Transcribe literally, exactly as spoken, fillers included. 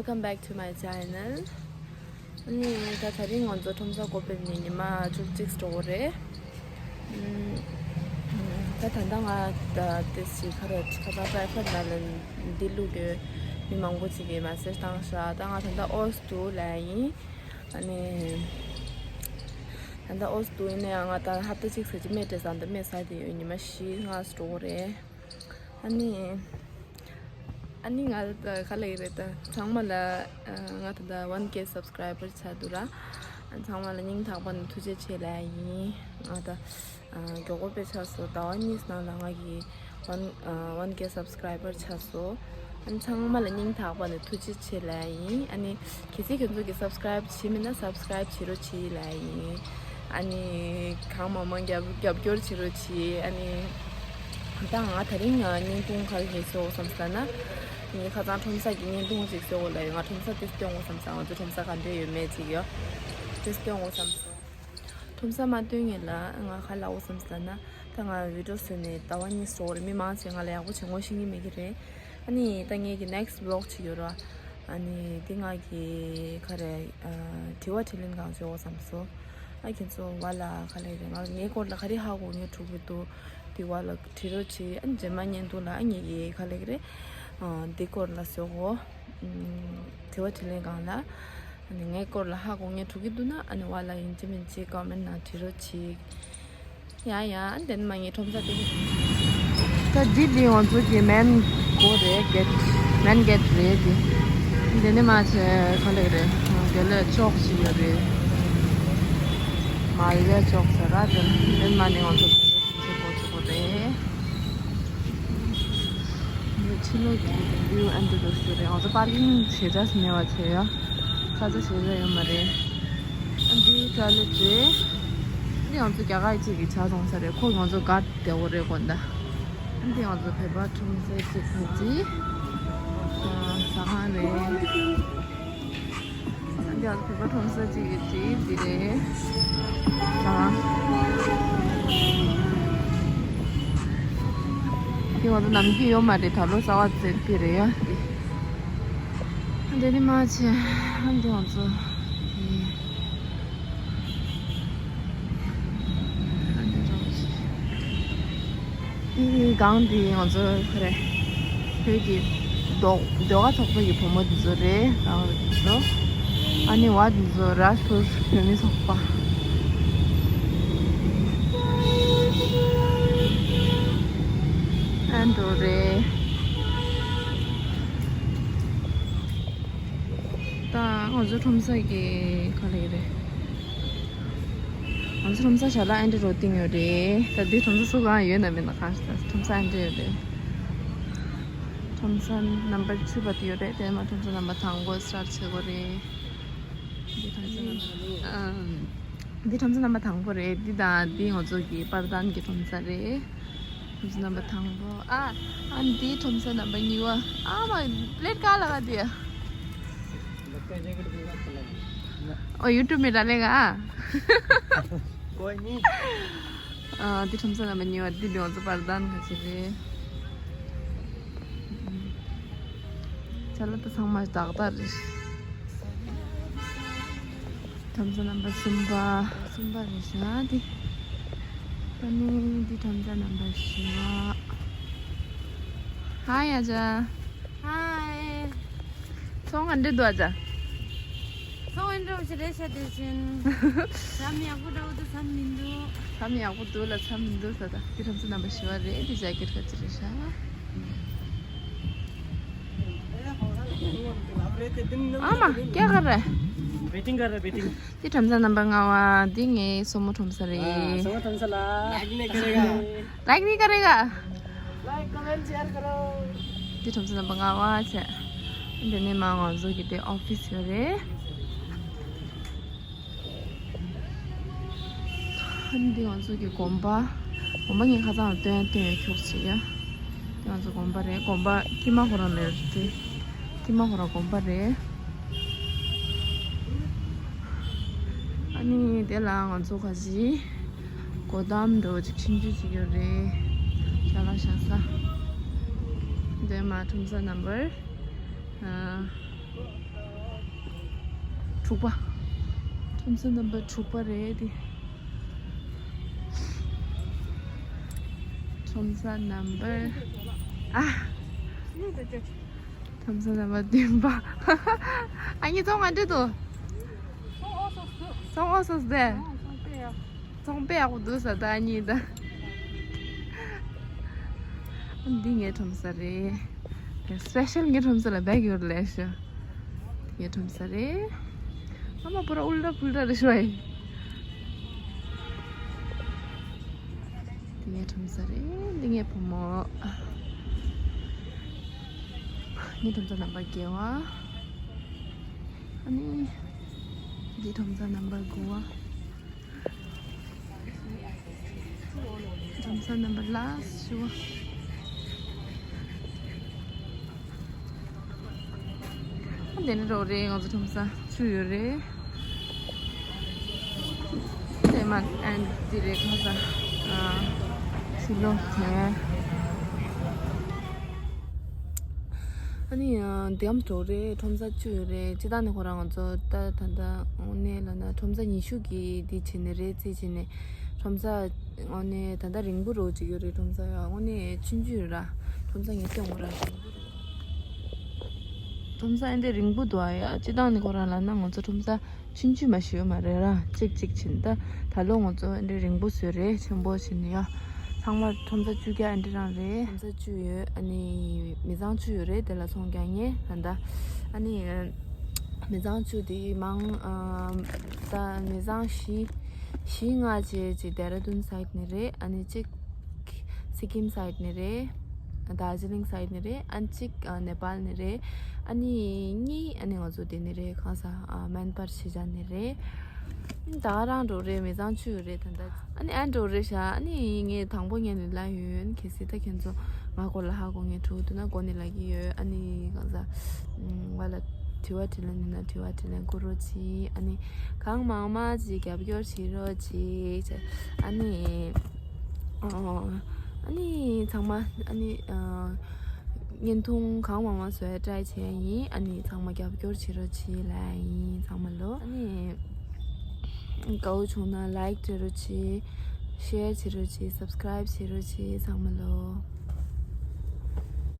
Welcome back to my channel. ཨ་ནི་ད་དེ་རིང་ང་ཚོ་ཁྲོམ་ས་གོ་པེབ་ནས་ཉི་མ་བཅུ་གཅིག་འགྲོ་གི་རེད། ཨམ། ད་ད་ལྟ་ང་ད་ཏི་སི་ཁ་ར་ཁ་ཚང་ཊི་རེ་ཕོར་ཊི་ནང་ལ་འདི་བླུགས་ཡོད། མི་མང་པོ་ཅིག་གིས་མེ་སེ་ཇི་བཏང་ཤག་ད་ང་ད་ལྟ་ཨོ་སི་ཌི་ལ་ཡིན། ཨ་ནི་ད་ལྟ་ཨོ་སི་ཌི་ཡིན་ན་ཡང་ང་ད་ཧབ་ཏ་གཅིག་ཙམ་ཅིག་མེ་སྤྲད་ས་འདི་མེ་ཟ་དེ་ཡོད། ཉི་མ་བཞི་ལྔ་འགྲོ་གི་རེད། ཨ་ནི། ཨ་ནི་ང་ད་ག་ལ་ཡི་རེད་ད། ཚང་མ་ལ་ང་ད་ད་ཝན་ཀེ་སབ་སི་ཀ་རའི་བར་ཆགས་འདུག་ར། ཚང་མ་ལ་སྙིང་ཐག་པ་ནས་ཐུགས་རྗེ་ཆེ་ལབ་ཡིན། ང་ད་མགྱོགས་པོ་དཔེ་ཆགས་སོང་། ཟླ་བ་གཉིས་ནང་ལ་ང་གི་ཝན་ཝན་ཀེ་སབ་སི་ཀ་རའི་བར་ཆགས་སོང་། ཨ་ནི་ཚང་མ་ལ་སྙིང་ཐག་པ་ནས་ཐུགས་རྗེ་ཆེ་ལབ་ཡིན། ཨ་ནི་གལ་སྲིད་ཁྱོད་ཚོ་གི་སབ་སི་ཀ་རའི་བྱས་མེད་ན་སབ་སི་ཀ་རའི་བྱེད་རོགས་བྱེད་ལབ་ཡིན། ཨ་ནི་གང་མང་མང་རྒྱབ་རྒྱབ་སྐྱོར་བྱེད་རོགས་བྱེད། ཨ་ནི་ད་ང་དེ་རིང་ང་བརྙན་ཐུང་ག་རེ་བཟོ་དགོས་བསམ་ཟེར་ན། ངས་ཁ་སང་ཁྲོམ་ས་གི་བརྙན་ཐུང་ཅིག་བཟོ་དགོས་ལབ་ཡོད། ང་ཁྲོམ་ས་དེ་སྟོན་དགོས་བསམ་སོང་། ང་ཚོ་ཁྲོམ་ས་ག་འདྲ་ཡོད་མེད་ཅིག་ཡོད། དེ་སྟོན་དགོས་བསམ་སོང་། ཁྲོམ་ས་མ་སྟོན་སྔོན་ལ་ང་ག་རེ་ལབ་དགོས་བསམ་ཟེར་ན། ད་ང་བི་ཌི་ཡོ་བཟོས་ནས་ཟླ་བ་གཉིས་འགྲོ་གི་རེད། མི་མང་ཆེ་ང་ལ་ཡག་པོ་ཅིག་ངོ་ཤེས་ཀྱི་མེད་ཀྱི་རེད། ཨ་ནི་ད་ངེད་ཀྱི་ནེག་སི་ཊི་བི་ལོག་ཅིག་ཡོད་ར། ཨ་ནི་འདི་ང་གི་ག་རེ། ཨ། དྲི་བ་དྲིས་ལན་སྒང་བཟོ་དགོས་བསམ་སོང་། ཨ། ཁྱེད་ཚོ་བ་ལ་ག་རེ་རེད། ང་ངའི་སྐོར་ལ་ག་རེ་ཧ་གོ་མཁན་འདུག་གི་འདུག་འདི་བ་ལ་དྲི་རོགས་བྱེད། ཨ་ནི་རྗེས་མ་བརྙན་ཐུང་ལ་ཨ་ངེད་ཀྱི་ག་རེ་རེད། ཨ། འདི་སྐོར་ལ་བཟོ་དགོས། ཨམ། དྲི་བ་དྲིས་ལན་སྒང་ལ། ཨ་ནི་ངའི་སྐོར་ལ་ཧ་གོ་མཁན་འདུག་གི་འདུག་ན་ཨ་ནི་བ་ལ་ཡིན་གཅིག་མིན་གཅིག་ཀོ་མེན་ཊི་ནང་བྲིས་རོགས་གྱིས། ཡ་ཡ། ཨ་ནི་དེ་ནས་མ་ངའི་ཁྲོམ་ས་དེ། ད་འདི་འདི་ང་ཚོ་གི་མེན་གྷེ་ཊི་རེད། གྷེ་ཊི་མེན་གྷེ་ཊི་རེད་འདི། དེ་ནས་མ་ཆེ་ག་ལེགས་རེད། དེ་ལས་ཅོག་ཞིག་ཡོད་རེད། མ་ལ་ཡ་ཅོག་ཟེར་ར་དེ། དེ་ནས་མ་ནི་ང་ཚོ་ག་ལེགས་ཆེ་གོ་ཆེ་གོ་རེད། འདི་ཕྱི་ལོགས་ཀྱི་བིའུ་ཨ་འདི་འདྲ་ཞིག་རེད། ང་ཚོ་པར་ཀིང་བྱེད་སྒྲ་ཞིག་ཉེ་བ་བྱས་ཡ། ས་ཆ་ཞེ་དྲག་ཡོད་མ་རེད། ཨ་འདི་ཊོའི་ལེཊ་རེད། འདི་ང་ཚོ་རྒྱ་གར་གཅིག་གིས་ཇ་བཙོང་ས་རེད། ཁོ་ང་ཚོ་ག་བདེ་བོ་རེད་དགོངས་དག་ཨ་འདི་ང་ཚོ་བོད་པ་ཁྲོམ་སའི་གཅིག་ཁ་ཅིག་ཟ་ཁང་རེད། ཨ་འདི་ང་ཚོ་བོད་པ་ཁྲོམ་ས་གཅིག་གི་གཅིག་འདི་རེད། ཟ་ཁང་། འདི་ང་ཚོ་ནམ་རྒྱུན་ཡོད་མ་རེད། ད་ལོ་གསར་པ་བཙལ་གྱི་རེད་ཡ་འདི། ཨ་འདི་ནི་མ་ཆེ། ཨ་འདི་ང་ཚོ་འདི། ཨ་འདི་རང་ཆེ། འདི་སྒང་འདི་ང་ཚོ་ག་རེ། བོད་ཀྱི་ཟློས་ཟློས་གར་ཚོགས་པ་གི་བུ་མོ་འདི་ཚོ་རེད། སྒང་འདི་ཚོ། ཨ་ནི་བ་འདི་ཚོ་རཱཇ་པུར་བོད་མི་ཚོགས་པ། ཨ་འགྲོ་རེད། ད་ང་ཚོ་ཁྲོམ་ས་གི་ག་ལེགས་རེད། ང་ཚོ་ཁྲོམ་ས་ཞལ་ལག་ཨེ་འདྲ་རོ་སྟེང་ཡོད་རེད། ད་འདི་ཁྲོམ་ས་སུ་གང་ཡོད་ན་མེད་ན་གང་ཞིག་ད་ཁྲོམ་ས་ཨེ་འདྲ་ཡོད་རེད། ཁྲོམ་ས་ནམ་བར་བཅུ་པ་དེ་ཡོད་རེད། དེ་མ་ཁྲོམ་ས་ནམ་བར་དང་པོ་སི་ཊར་བྱེད་དགོས་རེད། འདི་ཁྲོམ་ས་ནམ་བར་ཨམ། འདི་ཁྲོམ་ས་ནམ་བར་དང་པོ་རེད། འདི་དང་འདི་ང་ཚོ་གི་པར་དན་གྱི་ཁྲོམ་ས་རེད། ཁྲོམ་ས་ནམ་བར་དང་པོ། ཨ། ཨ་འདི་ཁྲོམ་ས་ནམ་བར་གཉིས་པ། ཨ་མ་པི་ལེཊ་ག་ལ་ག་འདི། ཨོ་ཡུ་ཊུབ་མི་ར་ལེ་ག་ཨ། ཨ་འདི་ཁྲོམ་ས་ནམ་བར་གཉིས་པ། འདི་ང་ཚོ་པར་དན་ག་ཅི་རེད། ཅ་ལག་ད་ཚང་མ་ཏག་ཏག་རེད། ཁྲོམ་ས་ནམ་བར་གསུམ་པ། གསུམ་པ་རེད་ཤག་འདི། ཨ་ནི་འདི་ཁྲོམ་ས་ནམ་བར་བཞི་པ། ཧའི་ཨ་ཅག་ཧའི། ཚོང་ག་འདྲ་འདུག་ཨ་ཅག་ཚོང་ཨེ་འདྲ་བོ་ཞིག་རེད་ཤག་དེ་བཞིན། ཟམ་ཡག་པོ་འདྲ་བོ་འདུག་ཟམ་མི་འདུག་ཟམ་ཡག་པོ་འདུག་ལ་ཟམ་མི་འདུག་ཟེར། ད་འདི་ཁྲོམ་ས་ནམ་བར་བཞི་པ་རེད། འདི་ཇེ་ཀེཊ་ག་ཅི་རེད་ཤག་ཨ་མ། क्या कर रहा है? बेटिंग कर रहा है, बेटिंग। འདི་ཁྲོམ་ས་ནམ་བར་ལྔ་པ། འདི་ངའི་སྲུ་མོ་ཁྲོམ་ས་རེད། हाँ, समझ, समझ ला। लाइक नहीं करेगा। लाइक नहीं करेगा। लाइक, कमेंट, शेयर करो। འདི་ཁྲོམ་ས་ནམ་བར་ལྔ་པ་བྱས། འདི་ནས་མ་ང་ཚོ་གི་དེ་ཨོ་ཕི་སི་ཡོད་རེད། འདི་ང་ཚོ་གི་དགོན་པ། དགོན་པ་ངས་ཁ་སང་ལ་སྟོན་སྟོན་ཡོད། ཁྱུག་ཅིག་ཡ། འདི་ང་ཚོ་དགོན་པ་རེད། དགོན་པ་ཀྱི་མ་ཧོ་ར་ལ་ཡོད་རེད། ཀྱི་མ་ཧོ་ར་དགོན་པ་རེད། ཨ་ནི་དེ་ལ་ང་ཚོ་ག་ཅི་སྒོ་འགྲམ་འདྲ་བོ་ཅིག་ཆུང་ཆུང་ཅིག་ཡོད་རེད། ཅ་ལག་བཞག་ས། འདི་མ་ཁྲོམ་ས་ནམ་བར། ཨ། དྲུག་པ། ཁྲོམ་ས་རྣམ་པ་དྲུག་པ་རེད་དེ། ཁྲོམ་ས་རྣམ་པ། ཨ། ཁྲོམ་ས་རྣམ་པ་བདུན་པ། ཨ་ནི་ཚོང་ང་འདྲེ་དོ། ཚོང་ཨོ་སོ་སོ། ཚོང་ཨོ་སོ་སོ་དེ། ཚོང་ཚོང་པེ་ཡ། ཚོང་པེ་ཡག་པོ་འདུག་ས་ད་ཨ་ནི་ད། འདི་ངའི་ཁྲོམ་ས་རེད། དེ་སི་པེ་ཤལ་ངའི་ཁྲོམ་ས་ལ་བེག་ཡོད་ལས་ཤོ། ངའི་ཁྲོམ་ས་རེད། ཨ་མ་པུ་ར་ཨུལ་ཏྲ་ཕུལ་ཏྲ་རེད་ཤོ་ཨེ། འདི་ངའི་ཁྲོམ་ས་རེད། འདི་ངའི་བུ་མོ། ངའི་ཁྲོམ་ས་རྣམ་པ་བརྒྱད་པ། ཨ་ནི། འདི་ཁྲོམ་ས་རྣམ་པ་དགུ་པ། ཁྲོམ་ས་རྣམ་པ་ལ་སུ། འདི་ནི་རོགས་རེད། ང་ཚོ་ཁྲོམ་ས་བཅུ་ཡོད་རེད། དེ་མ་ཨན་འདི་རེད་ཁ་ས། ཨ། སི་ལོ་དེ། ཨ་ནི་ཨ། འདི་ཡམ་འགྲོ་རེད། ཁྲོམ་ས་བཅུ་ཡོད་རེད། སྤྱི་བཏང་ནས་ཁོ་རང་ང་ཚོ་ད་ད་ད་དངོས་གནས་ལབ་ན་ཁྲོམ་ས་ཉི་ཤུ་གི་འདི་བྱེད་ནི་རེད། རྩིས་བྱེད་ནི་ཁྲོམ་ས་དངོས་གནས་ད་ད་རིང་པོ་རོ་ཅིག་ཡོད་རེད། ཁྲོམ་ས་ཡ་དངོས་གནས་ཆུང་ཆུང་ར། ཁྲོམ་ས་ངས་སྟོན་གོ་ར་རིང་པོ་རེད། ཁྲོམ་ས་ཨེ་འདི་རིང་པོ་འདུག་ཨ་ཡ། སྤྱི་བཏང་ནས་ཁོ་རང་ལབ་ན་ང་ཚོ་ཁྲོམ་ས་ཆུང་ཆུང་མ་ཞིག་ཡོད་མ་རེད་ར། གཅིག་གཅིག་བྱིན་ད། ད་ལོ་ང་ཚོ་ཨེ་འདྲ་རིང་པོ་བཟོས་རེད། ཆེན་པོ་བྱིན་ཡ། ཚང་མ་ཁྲོམ་ས་བཅུ་བརྒྱ་ཨེ་འདྲ་རང་རེད། ཁྲོམ་ས་བཅུ་ཡོད། ཨ་ནི་མི་ཚང་བཅུ་ཡོད་རེད། དེ་ལ་ཚོང་རྒྱག་མཁན་ད་ལྟ། ཨ་ནི་མི་ཚང་བཅུ་དེ་མང་ཨ། ད་མི་ཚང་བཞི། བཞི་ལྔ་བྱས་ཅིག་ཌེ་ར་ཌུན་སའིཌ་ནས་རེད། ཨ་ནི་གཅིག་སི་ཀིམ་སའིཌ་ནས་རེད། དར་ཇི་ལིང་སའིཌ་ནས་རེད། ཨ་ནི་གཅིག་ཨ། ནེ་པཱལ་ནས་རེད། ཨ་ནི་གཉིས་ཨ་ནི་ང་ཚོ་དེ་ནས་རེད། གང་ས་ཨ། མན་པར་ཤི་ཇ་ནས་རེད། ད་ག་རང་འགྲོ་རེད། མི་ཚང་བཅུ་ཡོད་རེད་ད་ལྟ། ཨ་ནི་ཨ་འགྲོ་རེད་ཤག་ཨ་ནི་ངས་དང་པོ་ངས་ནི་ལ་ཡོད་ཡོད་གལ་སྲིད་ད་ཁྱེད་ཚོ་ང་སྐོར་ལ་ཧ་གོ་ངས་འགྲོ་འདུག་ན་སྐོར་ནས་ལ་གི་ཡོད། ཨ་ནི་གང་ས་ཨ། ང་ལ་དྲི་བ་དྲིས་ལན་ཡིན་ན་དྲི་བ་དྲིས་ལན་བསྐུར་རོགས་གྱིས། ཨ་ནི་གང་མང་མང་ཅིག་རྒྱབ་སྐྱོར་བྱེད་རོགས་གྱིས། ཨ་ནི། ཨ་ནི་ཚང་མ་ཨ་ནི་ཨ། བརྙན་ཐུང་གང་མང་མང་བཟོ་ཡ་ཊ་རའི་བྱས་ཡིན། ཨ་ནི་ཚང་མ་རྒྱབ་སྐྱོར་བྱེད་རོགས་བྱེད་ལ་ཡིན་ཚང་མ་ལོ། ཨ་ནི་དགའ་བོ་བྱུང་ན་ལའིཀ་བྱེད་རོགས་བྱེད། ཤེར་བྱེད་རོགས་བྱེད། སབ་སི་ཀ་རའིབ་བྱེད་རོགས་བྱེད་ཚང་མ་ལོ།